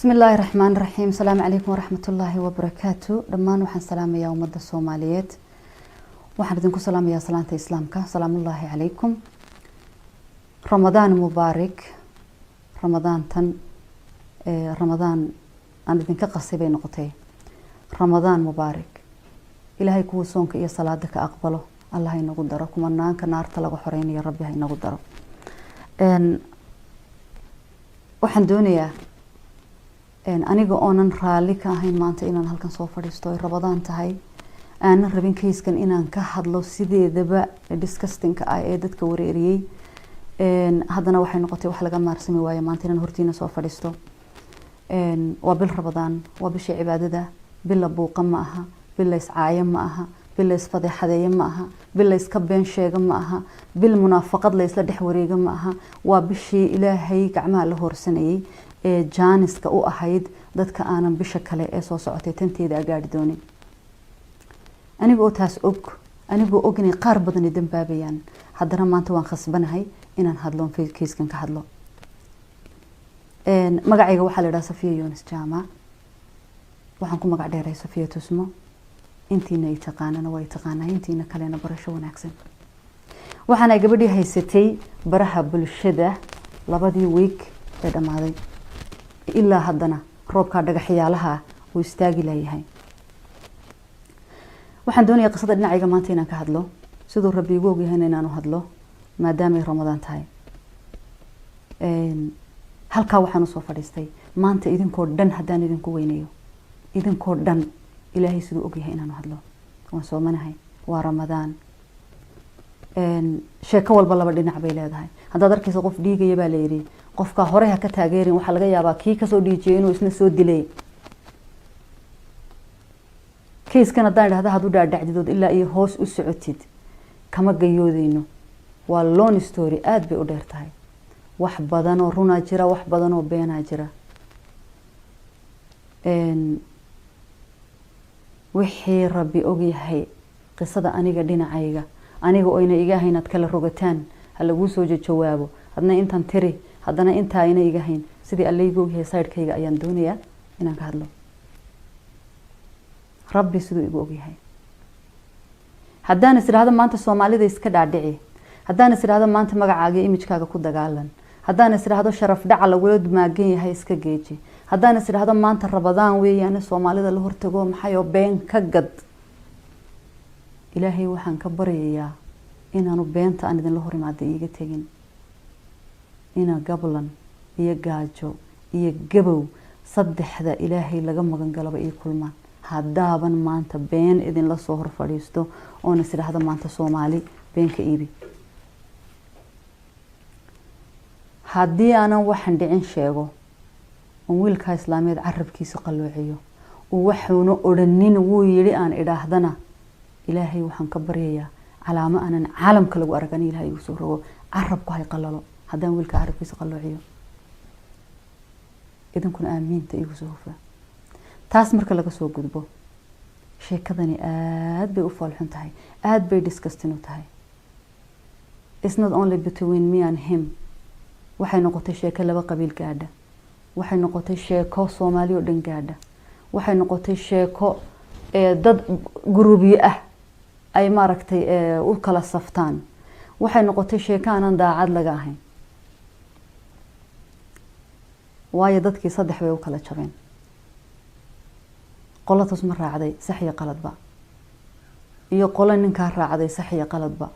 Bismi illaahi raxmaan raxiim. Asalaamu calaykum waraxmatullaahi wabarakaatu. Dhammaan waxaan salaamayaa ummadda Soomaaliyeed. Waxaan idinku salaamayaa salaanta Islaamka, salaamullaahi calaykum. Ramadaan mubaarik. Ramadaantan Ramadaan aan idinka qasay bay noqotay. Ramadaan mubaarik. Ilaahay kuwa soonka iyo salaada ka aqbalo Allah inagu daro, kumanaanka naarta laga xoreynayo Rabbi ha inagu daro. Waxaan doonayaa, aniga oonan raalli ka ahayn maanta inaan halkan soo fadhiisto, ay Ramadaan tahay, aanan rabin kayskan inaan ka hadlo sideedaba disgustingka ah ee dadka wareeriyey, haddana waxay noqotay wax laga maarsami waayo maanta inaan hortiina soo fadhiisto. Waa bil Ramadaan, waa bishii cibaadada. Bil la buuqa ma aha, bil la iscaayo ma aha, bil la isfadeexadeeyo ma aha, bil la iska been sheego ma aha, bil munaafaqad la isla dhex wareego ma aha. Waa bishii Ilaahay gacmaha la hoorsanayay ee jaaniska u ahayd dadka aanan bisha kale ee soo socotay tanteeda agaari doonin. Aniga oo taas og, anigoo og inay qaar badani dambaabayaan, haddana maanta waan khasbanahay inaan hadlo, kayskan ka hadlo. Magacayga waxaa la idhaha Safiya Yunis Jaamac. Waxaan ku magac dheeray Safiya Tusmo. Intiina ay taqaanana waa ay taqaanaa, intiina kalena barasho wanaagsan. Waxaana gabadhii haysatay baraha bulshada labadii week ee dhammaaday, ilaa haddana roobkaa dhagaxyaalaha uu istaagi layahay. Waxaan doonayaa qisada dhinacayga maanta inaan ka hadlo, siduu Rabbi igu ogyahayna inaanu hadlo, maadaamay Ramadaan tahay. Halkaa waxaan usoo fadhiistay maanta idinkoo dhan, haddaan idinku weynayo idinkoo dhan, Ilaahay siduu ogyahay inaanu hadlo. Waan soomanahay, waa Ramadaan. Sheeko walba laba dhinac bay leedahay. Haddaad arkaysa qof dhiigaya, baa layidhi, qofka hore ha ka taageerin, waxaa laga yaabaa kii kasoo dhiijiyay inuu isna soo dilay. Kayskan haddaan idhahda had u dhaadhacdidood ilaa iyo hoos u socotid, kama gayoodeyno. Waa long story, aada bay u dheer tahay. Wax badan oo runaa jira, wax badan oo beenaa jira. Wixii Rabbi ogyahay qisada aniga dhinacayga, aniga oyna iga hayn aad kala rogataan, ha laguu soo jawaabo, hadna intan tiri, haddana intaa ayna iga hayn. Sidii Alle igu ogyahay, sidekayga ayaan doonayaa inaan ka hadlo. Rabbi siduu igu ogyahay, haddaan is idhahdo maanta Soomaalida iska dhaadhici, haddaan is idhahdo maanta magacaaga iyo imijkaaga ku dagaalan, haddaan is idhahdo sharaf dhaca lagula maagan yahay iska geeji, haddaan is idhahdo maanta Ramadaan weeyaane Soomaalida la hortago maxayoo been ka gad, Ilaahay waxaan ka baryayaa inaanu beenta aan idinla hor imaada iiga tegin, ina gablan iyo gaajo iyo gabow saddexda Ilaahay laga magan galaba ii kulmaan haddaaban maanta been idinla soo hor fadhiisto oon is idhaahdo maanta Soomaali been ka iibi. Haddii aanan waxan dhicin sheego oon wiilkaa islaameed carabkiisa qalloociyo, uu waxuuna odhanin wuu yidhi aan idhaahdana, Ilaahay waxaan ka baryayaa calaamo aanan caalamka lagu arag ani Ilahay igu soo rogo, carabku hay qalalo haddaan wiilka carabkiisa qalloociyo. Idinkuna aamiinta igu soo hufaa. Taas marka laga soo gudbo, sheekadani aada bay u foolxun tahay, aada bay disgusting u tahay. It's not only between me and him. Waxay noqotay sheeko laba qabiil gaadha, waxay noqotay sheeko Soomaali oo dhan gaadha, waxay noqotay sheeko dad guruubyo ah ay maaragtay u kala saftaan, waxay noqotay sheeko aanan daacad laga ahayn, waayo dadkii saddex bay u kala jabeen: qolo Tusma raacday sax iyo qaladba, iyo qolo ninkaa raacday sax iyo qaladba,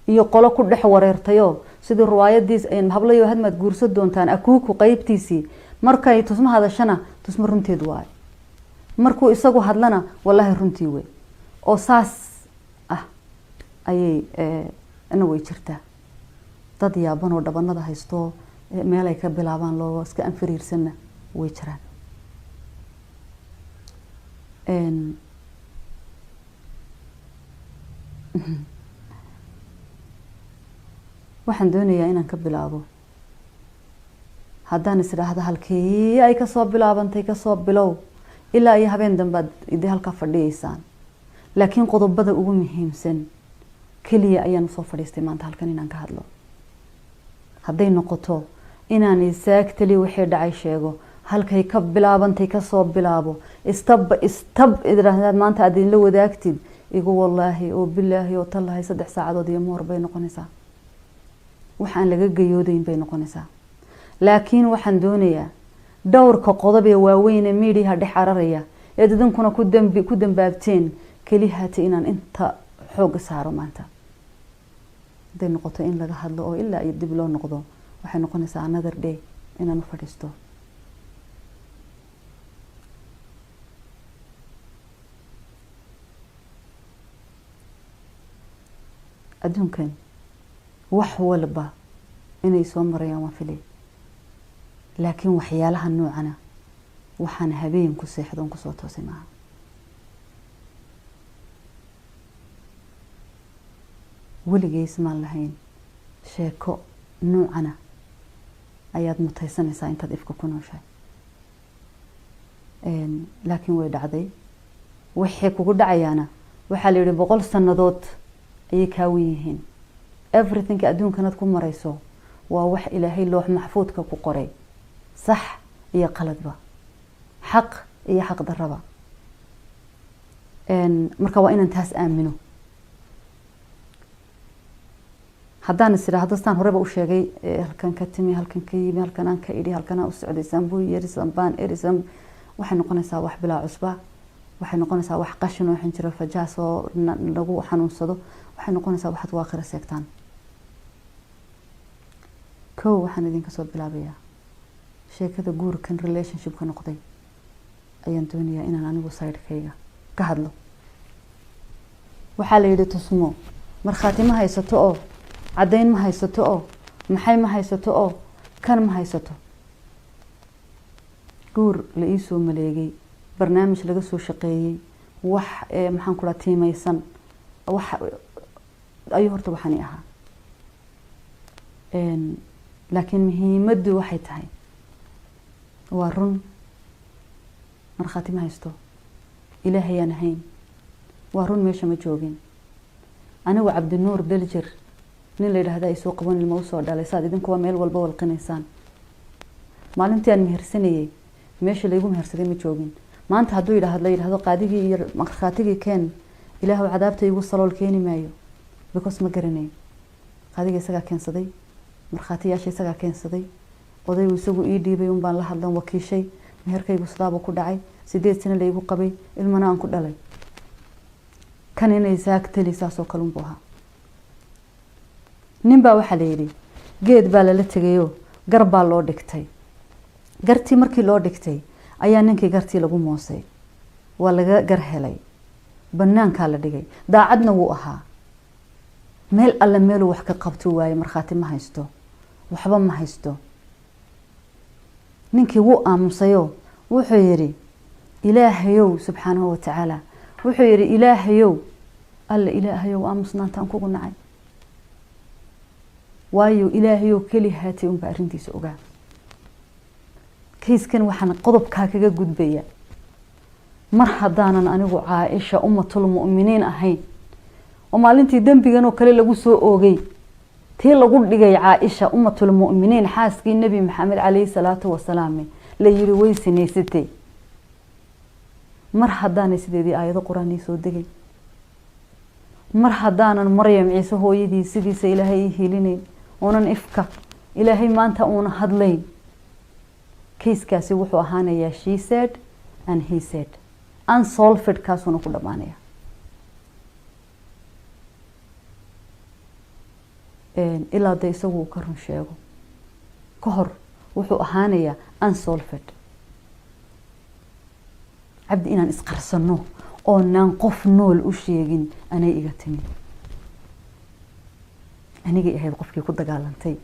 iyo qolo ku dhex wareertayoo sidii riwaayadiis hablayo hadmaad guursan doontaan akuuku qeybtiisii. Markay Tusmo hadashana, Tusmo runteed waayo, markuu isagu hadlana, wallaahi runtii wey, oo saas ah ayay ina way jirtaa. Dad yaaban oo dhabanada haysto, meel ay ka bilaabaan loo iska anfariirsanna way jiraan. Waxaan doonayaa inaan ka bilaabo, haddaan is idhaahdo halkii ay kasoo bilaabantay kasoo bilow ilaa iyo habeen dambe aad idi halkaa fadhiyeysaan, laakiin qodobada ugu muhiimsan keliya ayaan usoo fadhiistay maanta halkan inaan ka hadlo. Hadday noqoto inaan exactly wixii dhacay sheego, Halkay ka bilaabantay kasoo bilaabo, step by step idraahdaad maanta aad idinla wadaagtid, igu wallaahi oo bilaahi oo tallahay, 3 saacadood iyo more bay noqonaysaa. Waxaan laga gayoodayn bay noqonaysaa. Laakiin waxaan doonayaa dhowrka qodob ee waaweyne miidiyaha dhex cararaya eed idinkuna ku dambi ku dambaabteen kelihaati inaan inta xoogga saaro maanta. Hadday noqoto in laga hadlo oo ilaa iyo dib loo noqdo, waxay noqonaysaa another day inaan u fadhiisto. Adduunkan wax walba inay soo marayaan waan filay, laakiin waxyaalaha noocana waxaan habeen ku seexdo on kusoo toosay maaha. Weligeys maan lahayn sheeko noocana ayaad mutaysanaysaa intaad ifka ku nooshahay, laakiin way dhacday. Waxay kugu dhacayaana waxaa la yihi 100 sanadood ayay kaa wen yihiin. Everything adduunkanaad ku marayso waa wax Ilaahay loox maxfuudka ku qoray, sax iyo qaladba, xaq iyo xaq daraba. Marka waa inaan taas aamino. Haddaan is idhaahdo, saan horeba u sheegay, halkan ka timi, halkan ka yimi, halkan aan ka idhi, halkan aan u socday, sanbuu yeri, sanbaan eri, san, waxay noqonaysaa wax bilaa cusba, waxay noqonaysaa wax qashin oo xinjiro fajaas oo lagu xanuunsado, waxay noqonaysaa waxaad ku aakhira seegtaan. Kow, waxaan idinka soo bilaabayaa sheekada guurkan relationshipka noqday ayaan doonayaa inaan anigu sidekayga ka hadlo. Waxaa la yidhi, Tusmo markhaati ma haysato oo caddayn ma haysato oo maxay ma haysato oo kan ma haysato. Guur la iisoo maleegay, barnaamij laga soo shaqeeyey, wax maxaan ku dhaha, tiimaysan wax ayuu horta waxaani ahaa. Laakiin muhiimaddu waxay tahay, waa run, markhaati ma haysto, Ilaahayaan ahayn. Waa run, meesha ma joogin anigu. Cabdinuur Daljir nin la yidhaahda ay soo qaban, ilma usoo dhalay, saad idinkuwa meel walba walqinaysaan. Maalintii aan mehersanayey meesha laygu mehersaday ma joogin. Maanta hadduu yidhaahdo, la yidhahdo qaadigii iyo markhaatigii keen, Ilaahu cadaabta igu salool, keeni maayo, because ma garanayn. Qaadiga isagaa keensaday, markhaatiyaasha isagaa keensaday, odaygu isagu ii dhiibay un baan la hadlan, wakiishay. Meherkaygu sidaabuu ku dhacay, 8 sano laygu qabay, ilmana aan ku dhalay. Kan inay saagtali saasoo kale unbuu ahaa. Nin baa waxaa la yidhi geed baa lala tegayo, gar baa loo dhigtay. Gartii markii loo dhigtay ayaa ninkii gartii lagu moosay, waa laga gar helay, banaankaa la dhigay. Daacadna wuu ahaa. Meel alle meeluu wax ka qabto waaye, markhaati ma haysto, waxba ma haysto. Ninkii wuu aamusayo, wuxuu yidhi, "Ilaahayow subxaanahu watacaala," wuxuu yidhi, "Ilaahayow, alle Ilaahayow, aamusnaantaan kugu nacay." Waayo, Ilaahayow keli haatay unbaa arrintiisa ogaa. Kayskan waxaan qodobkaa kaga gudbaya, mar haddaanan anigu Caaisha ummatul mu'miniin ahayn oo maalintii dembigan oo kale lagu soo oogay tii lagu dhigay Caaisha ummatul mu'miniin, xaaskii Nebi Maxamed caleyhi salaatu wasalaam, la yiri way sinaysatay, mar haddaanay sideedii aayado qur-aan ii soo degay, mar haddaanan Maryam Ciise hooyadii sidiisa Ilaahay ii helinayn, oonan ifka Ilaahay maanta uuna hadlayn, kayskaasi wuxuu ahaanayaa she said and he said, unsolved, kaasuuna ku dhamaanaya. Ilaa dee isagu uu ka run sheego ka hor wuxuu ahaanayaa unsolved. Cabdi, inaan isqarsano oonaan qof nool u sheegin anay iga timi. Anigay ahayd qofkii ku dagaalantay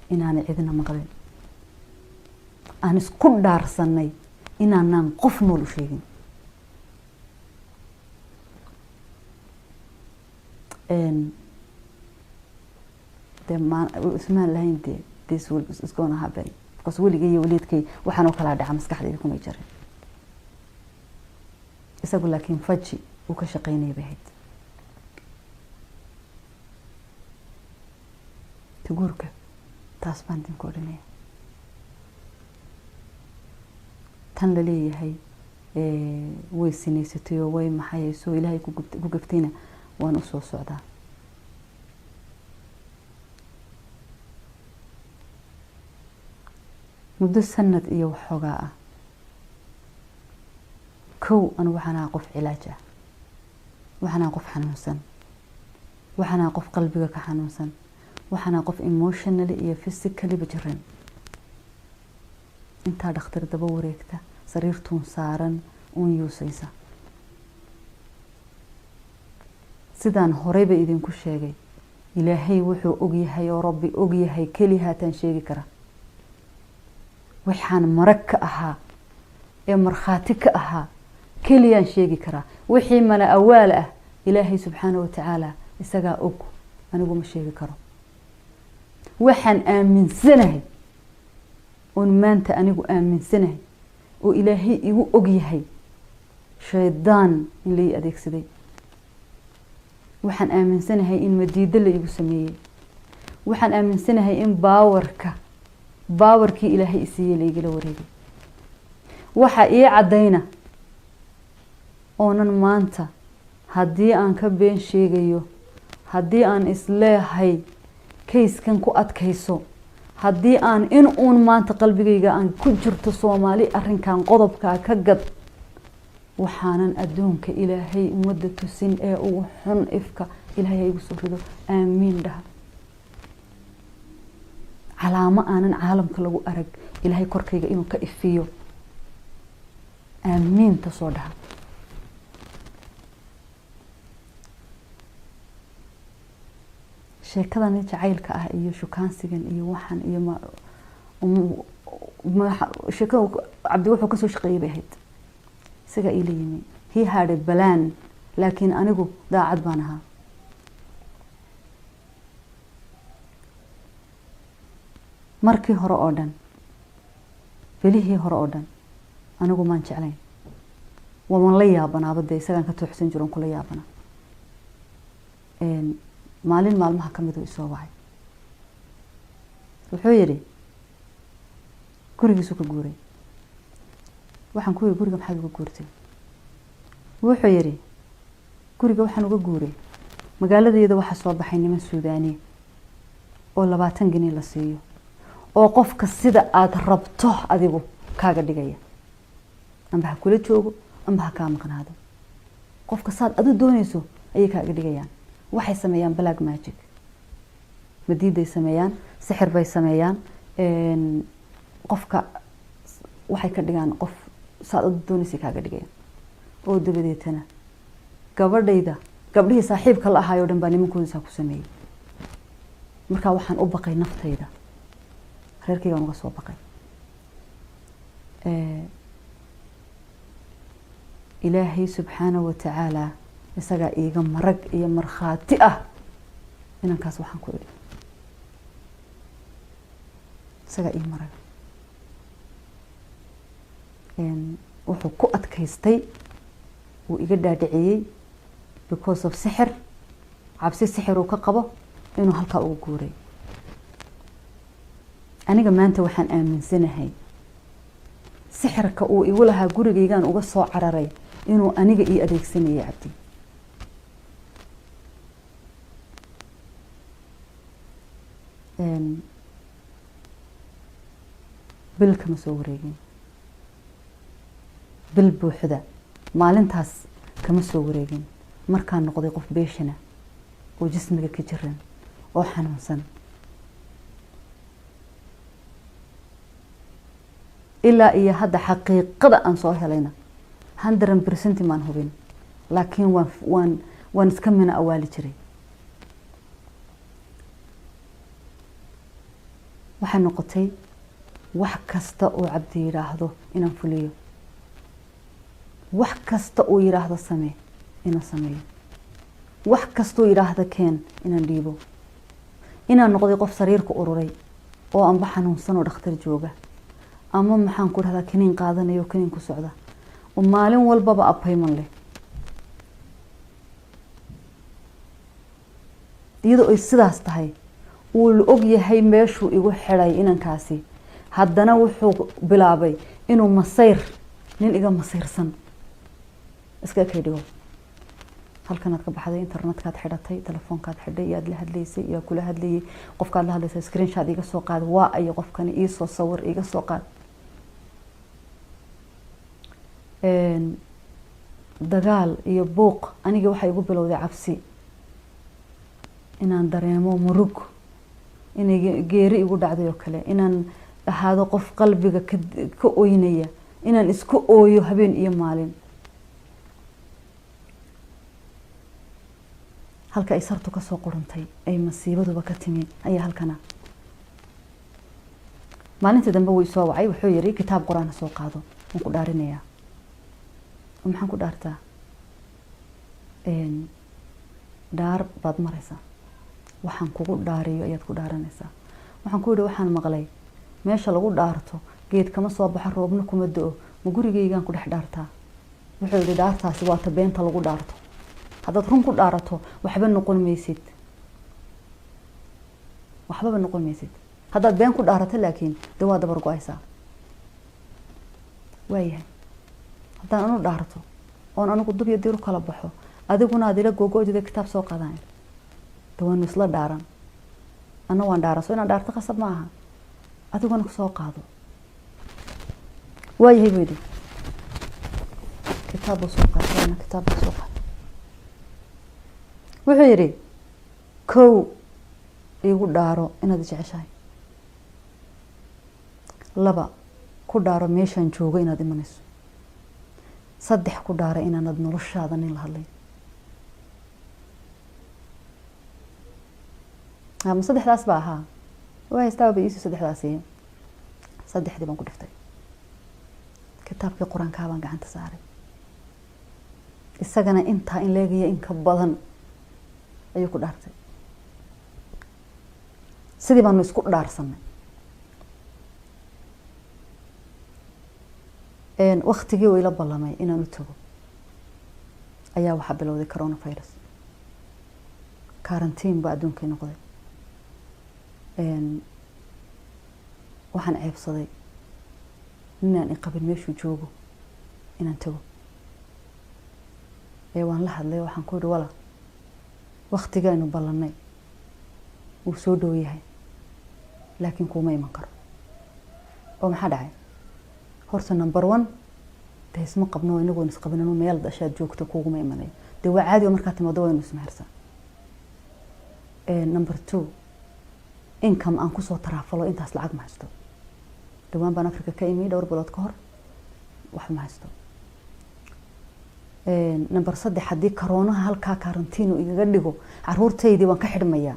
inaanay cidina maqlin, aan isku dhaarsanay inaanaan qof nool u sheegin. De ma ismaan lahayn de this will is gonna happen, because weligay iyo waliidkay waxaan oo kalaa dhaca maskaxdayda kumay jirin. Isagu laakiin faji uu ka shaqeynaya bay ahayd. Guurka taas baan idinku odhanaya. Tan la leeyahay way sinaysatay oo way maxayayso, Ilaahay ku gaftayna, waan usoo socdaa. Muddo sanad iyo waxoogaa ah, kow, anu waxaan ahaa qof cilaaj ah, waxaan ahaa qof xanuunsan, waxaan ahaa qof qalbiga ka xanuunsan, waxaan ahaa qof emotionally iyo physically-ba jiran. Intaa dhakhtar daba wareegta, sariirtuun saaran uun yuusaysa. Sidaan horeyba idinku sheegay, Ilaahay wuxuu ogyahay oo Rabbi ogyahay keli haataan sheegi kara. Waxaan marag ka ahaa ee markhaati ka ahaa keliyaan sheegi karaa. Wixii mana awaal ah, Ilaahay subxaana watacaala isagaa og, anigu ma sheegi karo. Waxaan aaminsanahay oon maanta anigu aaminsanahay oo Ilaahay igu ogyahay, shaydaan in lai adeegsaday. Waxaan aaminsanahay in madiido la igu sameeyey. Waxaan aaminsanahay in power-kii Ilaahay isiiyey la igala wareegay. Waxa ii caddayna oonan maanta haddii aan ka been sheegayo, haddii aan isleehay case-kan ku adkayso, haddii aan in uun maanta qalbigayga aan ku jirto Soomaali arrinkan qodobkaa ka gad, waxaanan adduunka Ilaahay ummadda tusin ee ugu xun ifka Ilaahay ha igu soo rido, aamiin dhaha. Calaamo aanan caalamka lagu arag Ilaahay korkayga inuu ka ifiyo, aamiinta soo dhaha. Sheekadan jacaylka ah iyo shukaansigan iyo waxan iyo sheekada Cabdi wuxuu kasoo shaqeeyay bay ahayd. Isagaa iila yimi, he had a plan, laakiin anigu daacad baan ahaa. Markii hore oo dhan, bilihii hore oo dhan, anigu maan jeclayn, waaman la yaabanaaba dee. Isagaan ka tooxsan jiro on kula yaabanaa. Maalin maalmaha kamid uu isoo wacay, wuxuu yidhi gurigiisuu ka guuray. Waxaan ku yidhi, "Guriga maxaad uga guurtay?" Wuxuu yidhi, "Guriga waxaan uga guuray, magaaladayda waxaa soo baxay niman Suudaaniya oo 20 geni la siiyo oo qofka sida aada rabto adigu kaaga dhigaya, amba ha kula joogo amba ha kaa maqnaado, qofka saad adu dooneyso ayay kaaga dhigayaan. Waxay sameeyaan black magic, madiiday sameeyaan, sixir bay sameeyaan, qofka waxay ka dhigaan qof saad adu dooneysay kaaga dhigayaan. Oo dabadeetana gabadhayda, gabdhihii saaxiibka la ahaay o dhan baa nimankooda saa ku sameeyey. Markaa waxaan u baqay naftayda, reerkaygaan uga soo baqay." Ilaahay subxaana wa tacaala isagaa iiga marag iyo markhaati ah inankaas waxaan ku idhi isagaa ii marag. Wuxuu ku adkaystay, wuu iga dhaadhiciyey, because of sixir, cabsi sixir uu ka qabo, inuu halkaa ugu guuray. Aniga maanta waxaan aaminsanahay sixirka uu igu lahaa gurigaygaan uga soo cararay inuu aniga ii adeegsanayay Cabdi. Bil kama soo wareegin, bil buuxda maalintaas kama soo wareegin markaan noqday qof beeshana oo jismiga ka jiran oo xanuunsan. Ilaa iyo hadda xaqiiqada aan soo helayna 100% maan hubin, laakiin waan iska mina awaali jiray. Waxay noqotay wax kasta oo Cabdi yidhaahdo inaan fuliyo, wax kasta uu yidhaahdo samee inaan sameeyo, wax kastuu yidhaahdo keen inaan dhiibo, inaan noqday qof sariirka ururay oo amba xanuunsan oo dhakhtar jooga ama, maxaan ku dhahdaa, kaniin qaadanayo, kaniin ku socda oo maalin walbaba appointment leh. Iyadoo ay sidaas tahay, uu la og yahay meeshuu igu xidhay inankaasi, haddana wuxuu bilaabay inuu masayr Nin iga masiirsan iska kay dhigo. Halkanaad ka baxday, internetkaad xidhatay, telefoonkaad xidhay, yaad la hadlaysay, yaa kula hadlayay, qofkaad la hadlaysay screenshot iga soo qaad, waa ayo qofkani, iisoo sawir iga soo qaad. Dagaal iyo buuq. Aniga waxay igu bilowday cabsi, inaan dareemo murug, inay geeri igu dhacday oo kale, inaan ahaado qof qalbiga ka oynaya, inaan isku ooyo habeen iyo maalin. Halka ay sartu kasoo qurantay, ay masiibaduba ka timi ayaa halkana. Maalintii dambe wuu isoo wacay, wuxuu yiri, "Kitaab Qur-aan soo qaado, waan ku dhaarinayaa." "Maxaan ku dhaartaa?" "Dhaar baad maraysaa, waxaan kugu dhaariyo ayaad ku dhaaranaysaa." Waxaan ku yihi, "Waxaan maqlay meesha lagu dhaarto geed kama soo baxo, roobna kuma do-o, ma gurigeygaan ku dhex dhaartaa?" Wuxuu yihi, "Dhaartaasi waa ta beenta lagu dhaarto. Haddaad run ku dhaarato waxba noqon maysid, waxbaba noqon maysid. Haddaad been ku dhaarato laakiin dee waa dabar go-aysaa." Waayahay, haddaan anu dhaarto oon anigu dub iyo diir u kala baxo, adiguna aad ila googo-dida, kitaab soo qaadaan, de waanu isla dhaaran. Ana waan dhaaran, soo inaan dhaarto qasab ma aha, adiguna soo qaado. "Waayahay," buu yidhi. Kitaab buu soo qaatay, ana kitaab buu soo qaatay. Wuxuu yidhi, "Kow, iigu dhaaro inaad jeceshahay. Laba, ku dhaaro meeshaan joogo inaad imanayso. Saddex, ku dhaaro inaanad noloshaada nin la hadlay." Ma saddexdaas ba ahaa? Waa haystaaba iisu saddexdaasi. Saddexdii baan ku dhiftay, kitaabkii Qur-aankaa baan gacanta saaray. Isagana intaa in leegaya in ka badan ayuu ku dhaartay. Sidii baanu isku dhaarsanay. Waktigii uu ila ballamay inaan u tago ayaa waxaa bilowday coronavirus, quarantine baa adduunkii noqday. Waxaan ceebsaday ninaan iqabin meeshuu joogo inaan tago. Ee waan la hadlay, waxaan ku yihi, "Wala, waktigaynu ballanay wuu soo dhow yahay, laakiin kuuma iman karo." "Oo maxaa dhacay?" "Horta number one, dee isma qabno, inagoon isqabin anu meel dashaad joogto kuguma imanayo, dee waa caadi oo markaa timaado waynu ismehersan. Number two, income aan kusoo taraafalo intaas lacag ma haysto. Dhawaan baan Africa ka imi, dhowr bilood ka hor, wax ma haysto. Number saddex, haddii karoonaha halkaa quarantine igaga dhigo, caruurtaydii waan ka xidhmayaa,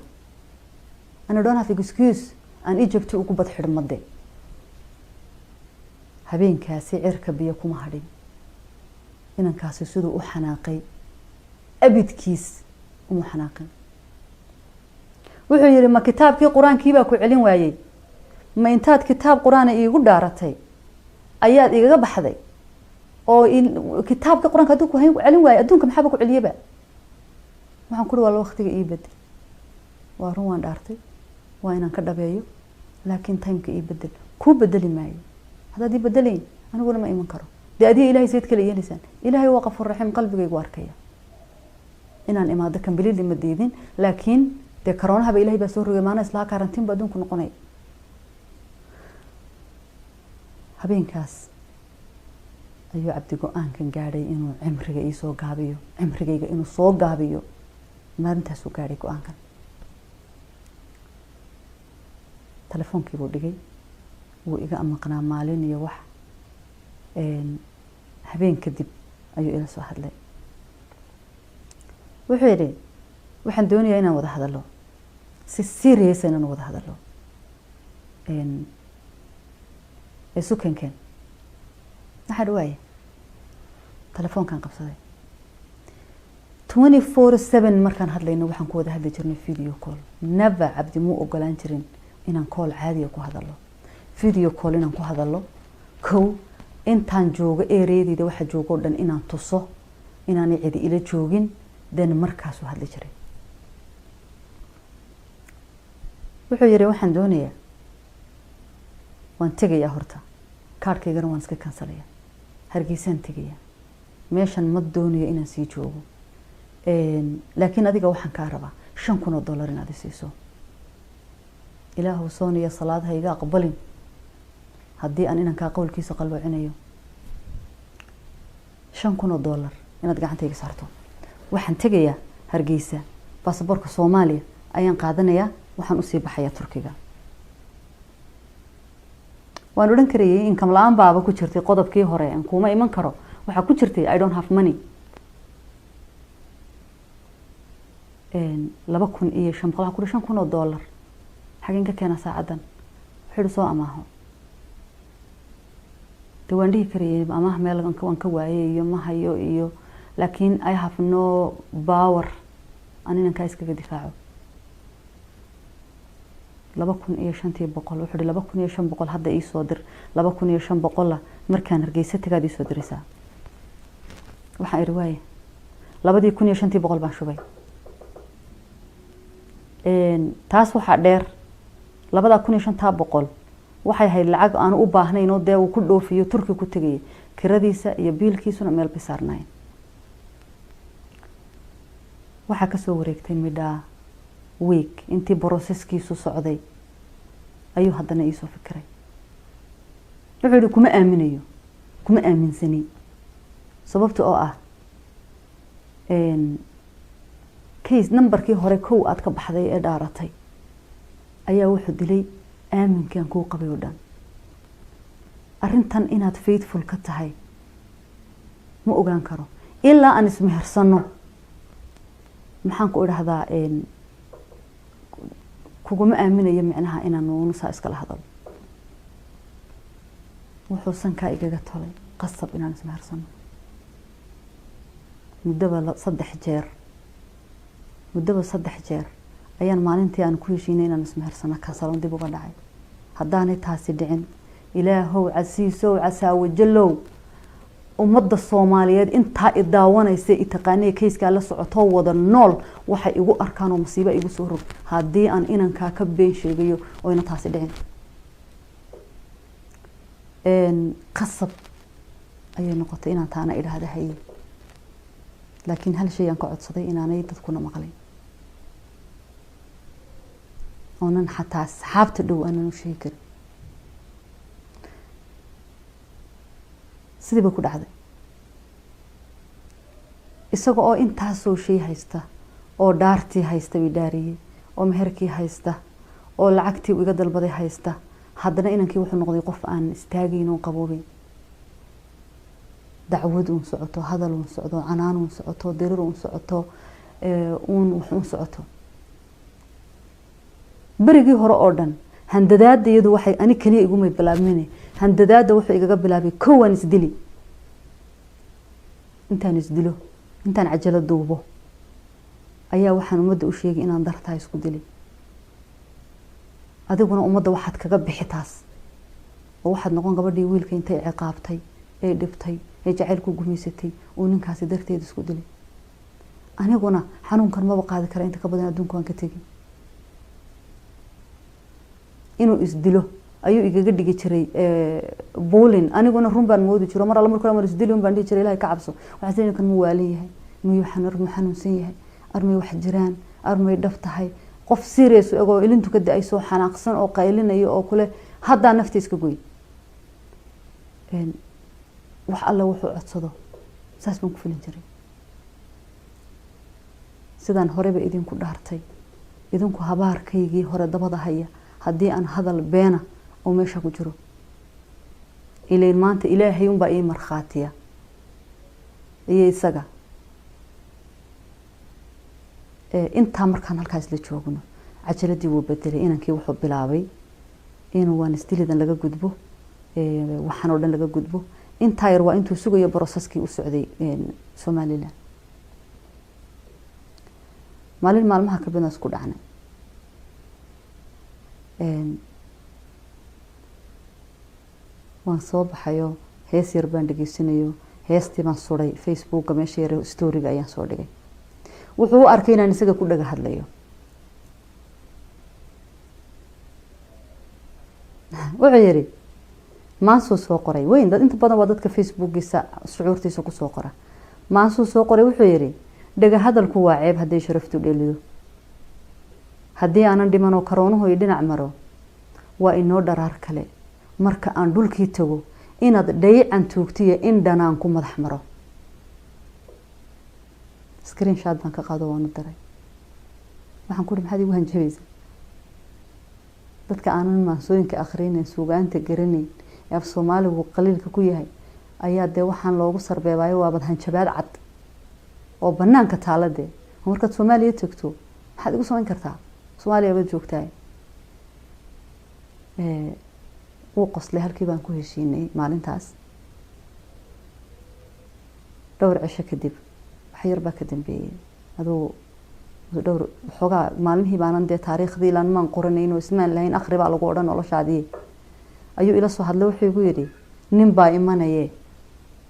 and I don't have excuse aan Egypt ugu bad xidhmade." Habeenkaasi cirka biyo kuma hadhin. Inankaasi siduu u xanaaqay abidkiis uma xanaaqin. Wuxuu yihi, "Ma kitaabkii Qur-aankii baa ku celin waayey? Ma intaad kitaab Qur-aana iigu dhaaratay ayaad igaga baxday? Oo kitaabkii Qur-aanka hadduu ku celin waayey, adduunka maxaaba ku celiyaba?" Waxaan ku uri, "Waa waqtiga ii bedel. Waa run, waan dhaartay, waa inaan ka dhabeeyo, laakiin timeka ii bedel." "Kuu bedeli maayo. Haddaad ii bedelayn, aniguna ma iman karo. Dee adiga Ilahay sayd kala yeelaysaan. Ilaahay waa qafuur raxiim, qalbigaygu arkaya inaan imaado completely ma diidin, laakiin dee karoonahaba Ilahay baa soo rogay, maana islaha quarantine ba adduunku noqonaya." Habeenkaas ayuu Cabdi go-aankan gaadhay inuu cimriga iisoo gaabiyo, cimrigayga inuu soo gaabiyo. Maalintaasuu gaadhay go-aankan. Telefoonkiibuu dhigay, wuu iga amaqnaa maalin iyo wax. Habeen kadib ayuu ila soo hadlay. Wuxuu yidhi, "Waxaan doonayaa inaan wada hadalo, si serious inaan wada hadalo, isu keenkeen." Waxaa dhawaaya telefoonkan qabsaday 24/7. Markaan hadlayno waxaan ku wada hadli jirnay video call. Never Cabdi muu ogolaan jirin inaan call caadiga ku hadalo, video call inaan ku hadalo. Kow, intaan joogo ereydeyda waxa joogo o dhan inaan tuso inaanay cidi ila joogin, then markaasuu hadli jiray. Wuxuu yihi, "Waxaan doonayaa, waan tegayaa horta, kaarhkaygana waan iska kansalaya." Hargeysaan tegaya, meeshan ma doonayo inaan sii joogo, laakiin adiga waxaan kaa rabaa $5,000 inaad isiiso. Ilaahu sooniya salaad ha iga aqbalin haddii aan inankaa qowlkiisa qalloocinayo. $5,000 inaad gacantayga saarto. Waxaan tegayaa Hargeysa, baasaboorka Soomaaliya ayaan qaadanayaa, waxaan usii baxayaa Turkiga. Waan odhan karayay income la-aan baaba ku jirtay qodobkii hore aan kuuma iman karo. Waxaa ku jirtay "I don't have money". 2,500 waxaa ku $5,000 xageen ka keenaa saacaddan? Wuxuu yihi, "Soo amaaho." De waan dhihi karayay amaah meel waan ka waayay iyo ma hayo iyo, laakiin I have no power aan inankaa iskaga difaaco. 2,500. Wuxuu ihi, "2,500 hadda iisoo dir, 2,500-la markaan Hargeysa tagaad iisoo diraysaa." Waxaan ihi, "Waaye." 2,500 baan shubay. Taas waxaa dheer, 2,500 waxay ahayd lacag aanu u baahnayn oo dee uu ku dhoofiyo Turki ku tegayay, kiradiisa iyo biilkiisuna meel bay saarnaayeen. Waxaa kasoo wareegtay midhaa week intii process-kiisu socday ayuu haddana iisoo fikiray. Wuxuu yihi, "Kuma aaminayo, kuma aaminsani, sababta oo ah case number-kii hore kow aada ka baxday ee dhaaratay ayaa wuxuu dilay aaminkaan kuu qabay oo dhan. Arrintan inaad faithful ka tahay ma ogaan karo ilaa aan ismehersano. Maxaan ku idhahdaa, kuguma aaminayo micnaha inaan nuunusaa iskala hadalo." Wuxuu sankaa igaga tolay qasab inaan ismehersano. Muddaba 3 jeer, muddaba 3 jeer ayaan maalintii aan ku heshiinay inaan ismehersano kasalon dib uga dhacay. Haddaanay taasi dhicin, Ilaahow casiisow casaawajalow, ummadda Soomaaliyeed intaa i daawanaysa, i taqaaniya, case-kaa la socotoo wada nool, waxay igu arkaan oo masiiba igu soo rog haddii aan inankaa ka been sheegayo oyna taasi dhicin. Qasab ayay noqotay inaan taana idhaahda haye, laakiin hal shay aan ka codsaday: inaanay dadkuna maqlin, oonan xataa asxaabta dhow aanan u sheegi karin. Sidii bay ku dhacday. Isaga oo intaasoo shay haysta, oo dhaartii haysta bay dhaariyey, oo meherkii haysta, oo lacagtii iga dalbaday haysta, haddana inankii wuxuu noqday qof aan istaagayn oon qaboobeyn. Dacwad uun socoto, hadal uun socdo, canaan uun socoto, dirir uun socoto, uun wax uun socoto. Berigii hore oo dhan handadaada iyadu waxay ani keliya igumay bilaabmine. Handadaada wuxuu igaga bilaabay kowaan isdili, intaan isdilo, intaan cajalo duubo ayaa waxaan ummadda u sheegay inaan dartaa isku dili. Adiguna ummadda waxaad kaga bixi taas oo waxaad noqon gabadhii wiilka intay ciqaabtay ee dhibtay ee jacaylku gumaysatay uu ninkaasi darteed isku dilay. Aniguna xanuunkan maba qaadi kara, inta ka badan adduunka waan ka tegi. Inuu isdilo ayuu igaga dhigi jiray bullying, aniguna run baan moodi jiro. Mar alla marka mar isdili un baan dhihi jiray, "Ilahay ka cabso." Waxaan is kan mu waalan yahay, miyuu muu xanuunsan yahay, armay wax jiraan, armay dhab tahay? Qof serious egoo ilintu ka da-ayso, xanaaqsan oo qaylinayo oo kule haddaa nafta iska goy. Wax alla wuxuu codsado saas baan ku filin jiray. Sidaan horeba idinku dhaartay, idinku habaarkaygii hore dabada haya haddii aan hadal beena oo meesha ku jiro. Ilayn maanta Ilaahay unbaa ii markhaatiya iyo isaga. Intaa markaan halkaas la joogno, cajaladii wuu bedelay inankii. Wuxuu bilaabay inuu waan isdilidan laga gudbo, waxaan oo dhan laga gudbo. Intaa yar waa intuu sugayo process-kii u socday Somaliland. Maalin maalmaha kamidna isku dhacnay. Waan soo baxayo, hees yar baan dhegeysanayo, heestii baan suray Facebooka, meesha yar story-ga ayaan soo dhigay. Wuxuu u arkay inaan isaga ku dhaga hadlayo. Wuxuu yihi, Maansuu soo qoray weyn. Dad inta badan waa dadka Facebookiisa shucuurtiisa kusoo qora. Maansuu soo qoray, wuxuu yihi: "Dhega hadalku waa ceeb hadday sharaftu dhelido. Haddii aanan dhimanoo karoonuhu i dhinac maro, waa inoo dharaar kale. Marka aan dhulkii tago, inaad dhayican tuugtiyo in dhanaan ku madax maro." Screenshot baan ka qaado, waanu diray. Waxaan ku uhi: "Maxaad igu hanjabaysa?" Dadka aanan maansooyinka akrinayn, suugaanta garanayn, ee af Soomaaligu qaliilka ku yahay ayaa dee waxaan loogu sarbeebaayo. Waabad hanjabaad cad oo banaanka taala. Dee markaad Soomaaliya tagto maxaad igu samayn kartaa? Soomaaliya baad joogtahay. Wuu qoslay. Halkii baan ku heshiinay maalintaas. Dhowr cisho kadib, wax yar baa ka dambeeyey, aduu dhowr waxoogaa maalmihii baanan dee taariikhdii ilaan maan qoranayn oo ismaan lahayn akhri baa lagu odhan noloshaadii, ayuu ila soo hadlay. Wuxuu igu yidhi: "Nin baa imanaye,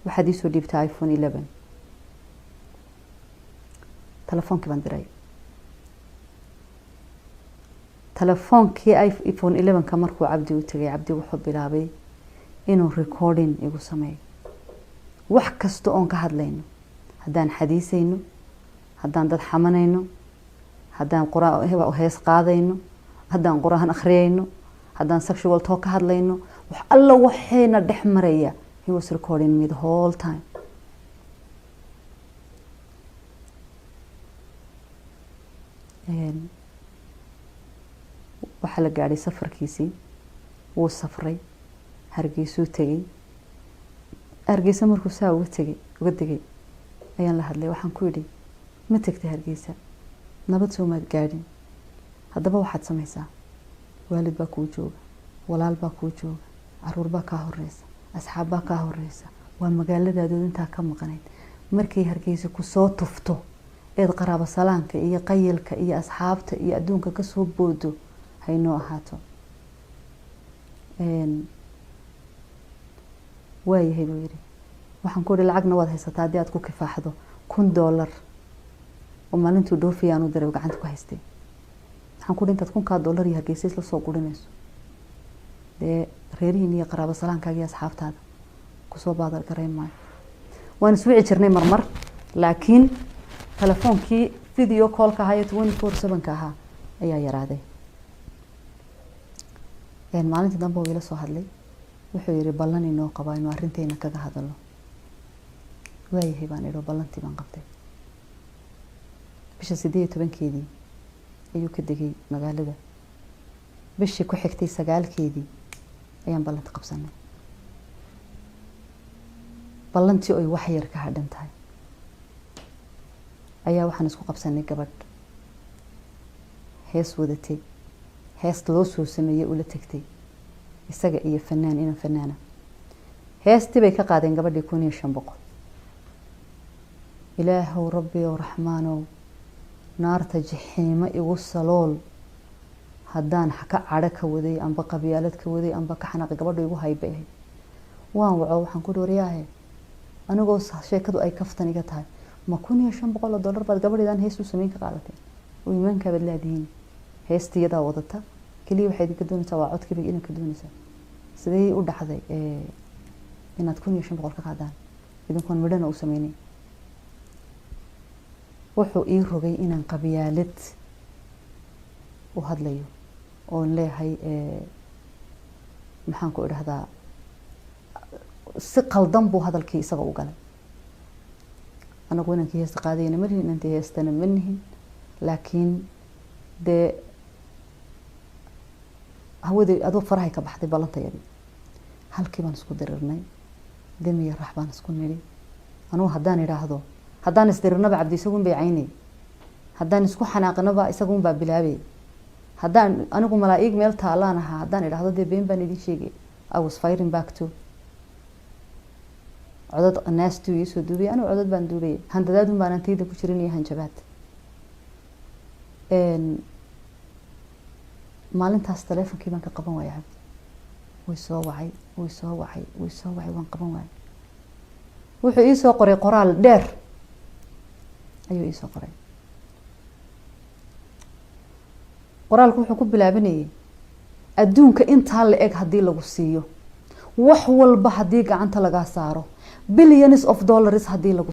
waxaad iisoo dhiibtaa iPhone 11." Telefoonkii baan diray. Telefoonkii iPhone 11-ka markuu Cabdi u tegay, Cabdi wuxuu bilaabay inuu recording igu sameeyo wax kasta oon ka hadlayno, haddaan xadiisayno, haddaan dad xamanayno, haddaan quraan hees qaadayno, haddaan qur-aan akhriyayno, haddaan sexual talk ka hadlayno, wax alla waxayna dhex maraya. He was recording me the whole time. Waxaa la gaadhay safarkiisii. Wuu safray, Hargeysuu tegey. Hargeysa markuu saa uga tegay, uga degay, ayaan la hadlay. Waxaan ku yidhi: "Ma tegtay Hargeysa? Nabad soo maad gaadhin? Haddaba waxaad samaysaa, waalid baa kuu jooga, walaal baa kuu jooga, caruur baa kaa horeysa, asxaab baa kaa horeysa. Waa magaaladaadood intaa ka maqnayd. Markay Hargeysa kusoo tufto eed qaraabo salaanka iyo qayilka iyo asxaabta iyo adduunka kasoo boodo, haynoo ahaato." "Waayahay," buu yidhi. Waxaan ku ihi: "Lacagna waad haysataa haddii aad ku kifaaxdo." $1000 oo maalintuu dhoofiya aanu diray gacanta ku haystay. Waxaan ku ihi: "Intaad kunkaa dollar iyo Hargeysa isla soo gurinayso, dee reerihiin iyo qaraabo salaankaaga iyo asxaabtaada kusoo baadal garayn maayo." Waan iswici jirnay marmar, laakiin telefoonkii video callka ahaa ee 24/7-ka ahaa ayaa yaraaday. Maalintii dambe uu ila soo hadlay. Wuxuu yihi: "Ballan inoo qabaa inuu arrinteena kaga hadalo." "Waayahay," baan idho. Ballantii baan qabtay. Bisha 18-keedii ayuu ka degay magaalada. Bishii ku xigtay 9-keedii ayaan ballanta qabsanay. Ballantii oy wax yar ka hadhan tahay ayaa waxaan isku qabsanay gabadh hees wadatay, hees loo soo sameeyey ula tegtay isaga iyo fanaan, inan fanaana. Heestii bay ka qaadeen gabadhii 1500. Ilaahow, Rabbiyow, Raxmaanow, naarta jaxiimo igu salool haddaan ka cadho ka waday, amba qabyaalad ka waday, amba ka xanaaqay. Gabadhu igu haybay ahayd. Waan waco. Waxaan ku waryaahe, anigoo sheekadu ay kaftan iga tahay, ma $1500 baad gabadheedaan hees u sameyn ka qaadateen oo iimaankaabaad leedihiin? Heestiyadaa wadata keliya, waxay idinka doonaysaa waa codkiiba idinka doonaysaa. Sidee u dhacday inaad 1500 ka qaadaan idinkoon midhana u sameyneyn? Wuxuu ii rogay inaan qabyaalad u hadlayo oon leeyahay, maxaan ku idhahdaa, si qaldan buu hadalkii isaga u galay. Anagu inankii heesta qaadayna ma nihin, inantii heestana ma nihin, laakiin dee hawadii aduu farahay ka baxday ballantayadii. Halkii baan isku dirirnay, demiya rax baan isku nidhi. Anugu haddaan idhaahdo, haddaan isdirirnaba, Cabdi isagun bay caynay. Haddaan isku xanaaqnaba, isagun baa bilaabay. Haddaan anigu malaa-ig meel taalaan ahaa haddaan idhaahdo, dee been baan idin sheegay. I was firing back to codad naastuu iisoo duubay. Anigu codad baan duubay, handadaadun baanan tayda ku jirin iyo hanjabaad. Maalintaas teleefonkii baan ka qaban waayay Cabdi. Way soo wacay, way soo wacay, way soo wacay, waan qaban waayay. Wuxuu iisoo qoray qoraal dheer ayuu iisoo qoray. Qoraalku wuxuu ku bilaabanayay: "Adduunka intaa la eg haddii lagu siiyo, Wax walba haddii gacanta lagaa saaro, billions of dollars haddii lagu